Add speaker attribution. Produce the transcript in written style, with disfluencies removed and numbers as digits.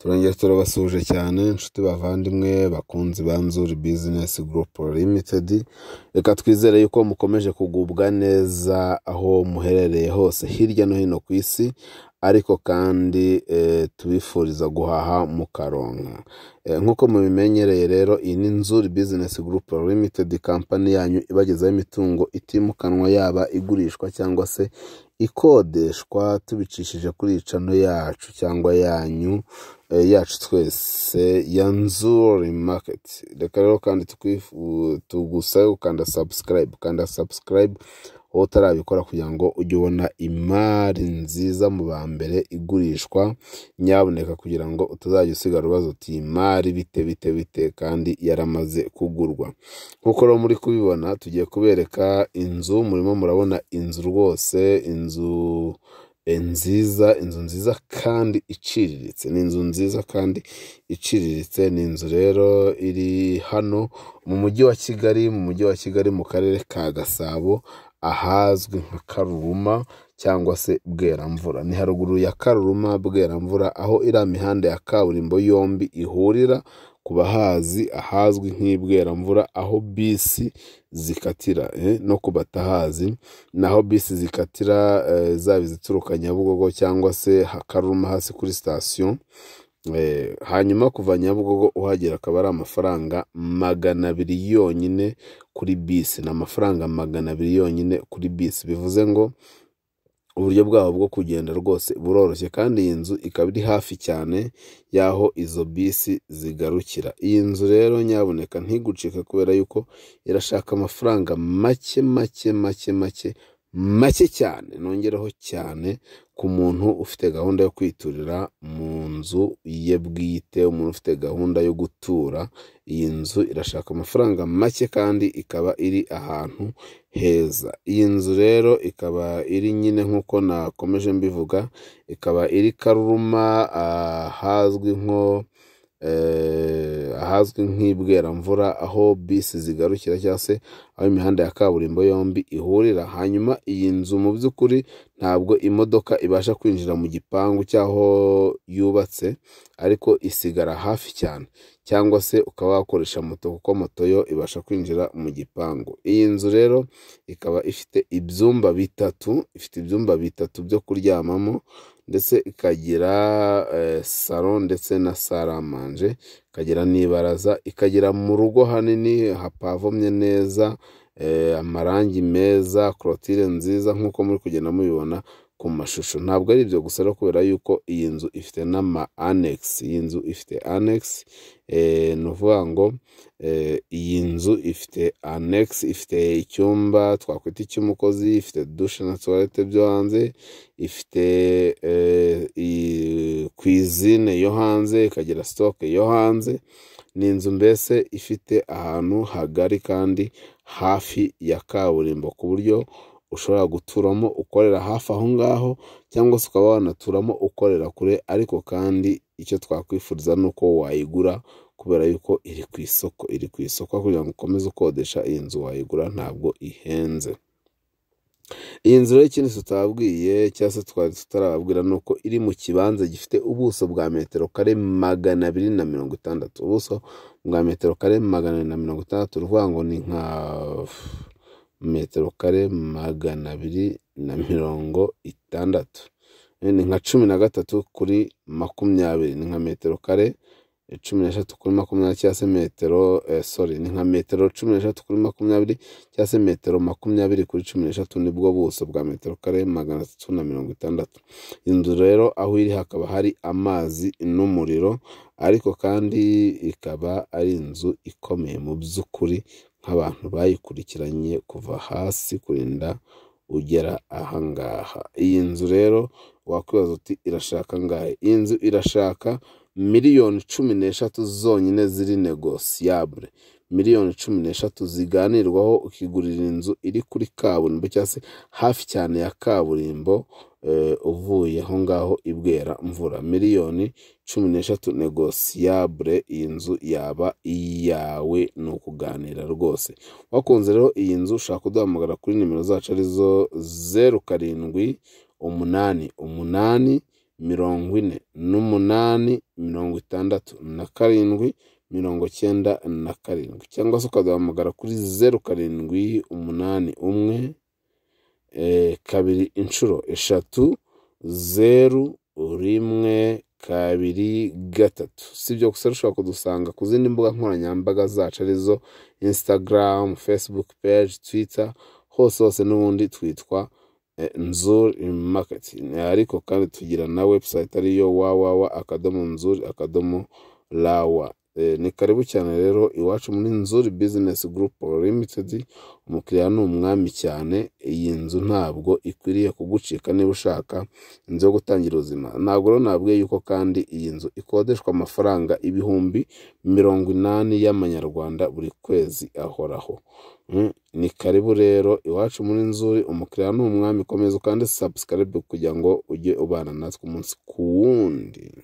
Speaker 1: Turongera turabasuhuje cyane inshuti bavandimwe bakunzi ba Nzuri Business Group Limited. Reka twizere yuko mukomeje kugubwa neza aho muherereye hose hirya no hino ku isi, ariko kandi tubifuriza guhaha mukaronka. Nk'uko mubimenyereye rero, iyi ni Nzuri Business Group Limited, company yanyu ibagezaho imitungo itimukanwa, yaba igurishwa cyangwa se ikodeshwa, tubicishije kuri channel yacu cyangwa yanyu, yacu twese ya Nzuri Market. Reka rero kandi tugusabe gukanda subscribe, kanda subscribe wowe utarabikora, kugira ngo ujye ubona imari nziza mu ba mbere igurishwa. Nyabuneka, kugira ngo utazajya usigara ubaza uti: "Imari bite, bite, bite?" kandi yaramaze kugurwa. Nk'uko rero muri kubibona, tugiye kubereka inzu. Murimo murabona inzu rwose, inzu nziza, inzu nziza kandi iciriritse. Ni inzu nziza kandi iciriritse. Ni inzu rero iri hano mu mujyi wa Kigali, mu mujyi wa Kigali, mu karere ka Gasabo, ahazwi nka Karuruma cyangwa se Bweramvura. Ni haruguru ya Karuruma, Bweramvura, aho iriya mihanda ya kaburimbo yombi ihurira. Ku bahazi, ahazwi nk'ibweramvura, aho bisi zikatira, no ku batahazi, naho bisi zikatira, zaba izituruka Nyabugogo cyangwa se Karuruma hasi kuri sitasiyo. Hanyuma kuva Nyabugogo uhagera akaba ari amafaranga 200 yonyine kuri bisi. Ni amafaranga 200 yonyine kuri bisi, bivuze ngo uburyo bwabo bwo kugenda rwose buroroshye. Kandi iyi nzu ikaba iri hafi cyane y'aho izo bisi zigarukira. Iyi nzu rero nyabuneka ntigucike, kubera yuko irashaka amafaranga make, make, make, make, make cyane, nongereho cyane, ku muntu ufite gahunda yo kwiturira mu nzu ye bwite, umuntu ufite gahunda yo gutura. Iyi nzu irashaka amafaranga make kandi ikaba iri ahantu heza. Iyi nzu rero ikaba iri nyine, nk'uko nakomeje mbivuga, ikaba iri Karuruma, ahazwi nk'ibweramvura, aho bisi zigarukira cyangwa se aho imihanda ya kaburimbo yombi ihurira. Hanyuma iyi nzu mu by'ukuri ntabwo imodoka ibasha kwinjira mu gipangu cy'aho yubatse, ariko isigara hafi cyane, cyangwa se ukaba wakoresha moto, kuko moto yo ibasha kwinjira mu gipangu. Iyi nzu rero ikaba ifite ibyumba bitatu, ifite ibyumba bitatu byo kuryamamo, ndetse ikagira salon ndetse na salle à manger, ikagira n'ibaraza, ikagira mu rugo hanini hapavomye neza, amarangi meza, clôture nziza, nk'uko muri kugenda mubibona ku mashusho. Ntabwo ari ibyo gusa rero, kubera yuko iyi nzu ifite n'ama annexe. Iyi nzu ifite annexe, ni ukuvuga ngo iyi nzu ifite annexe, ifite icyumba twakwita icy'umukozi, ifite douche na toilette byo hanze, ifite cuisine yo hanze, ikagira stock yo hanze. Ni inzu mbese ifite ahantu hagari kandi hafi ya kaburimbo, ku buryo ushobora guturamo ukorera hafi aho ngaho, cyangwa se ukaba wanaturamo ukorera kure. Ariko kandi icyo twakwifuriza ni uko wayigura, kubera yuko iri ku isoko, iri ku isoko. Kugira ngo ukomeze ukodesha, iyi nzu wayigura, ntabwo ihenze. Iyi nzu rero, ikindi tutababwiye cyangwa se twari tutarababwira, ni uko iri mu kibanza gifite ubuso bwa metero kare 260. Ubuso bwa metero kare 260, uruvuga ngo ni nka metero kare 260, ni nka 13 kuri 20, ni nka metero kare 13 kuri 20, cyangwa se metero, sorry, ni nka metero 13 kuri 20, cyangwa se metero 20 kuri 13. Nibwo buso bwa metero kare 360. Inzu rero aho iri hakaba hari amazi n'umuriro, ariko kandi ikaba ari inzu ikomeye mu by'ukuri, nk'abantu bayikurikiranye kuva hasi kurinda ugera ahangaha. Iyi nzu rero wakwibaza uti: "Irashaka angahe?" Iyi nzu irashaka miliyoni 13 zonyine ziri négociable, miliyoni 13 ziganirwaho, ukigurira inzu iri kuri kaburimbo cyangwa se hafi cyane ya kaburimbo, uvuye aho ngaho ibwera mvura. Miliyoni 13 négociable, iyi nzu yaba iyawe, ni ukuganira rwose. Wakunze rero iyi nzu, ushaka kuduhamagara kuri nimero zacu, arizo 0788. 48 67 97, cyangwa se ukaduhamagara kuri 0 7 8 1 2 3 0 1 2 3. Si ibyo gusa, ushobora kudusanga ku zindi mbuga nkoranyambaga zacu arizo Instagram, Facebook page, Twitter, hose hose n'ubundi twitwa Nzuri Market. Ariko kandi tugira na website ariyo www.nzuri.rw. Ni karibu cyane rero iwacu muri Nzuri Business Group Limited. Umukiriya ni umwami cyane. Iyi nzu ntabwo ikwiriye kugucika niba ushaka inzu yo gutangira ubuzima. Ntabwo rero nabwiye yuko kandi iyi nzu ikodeshwa amafaranga 80,000 y'amanyarwanda buri kwezi ahoraho. Ni karibu rero iwacu muri Nzuri, umukiriya ni umwami. Komeza ukande subscribe kugira ngo ujye ubana natwe umunsi ku wundi.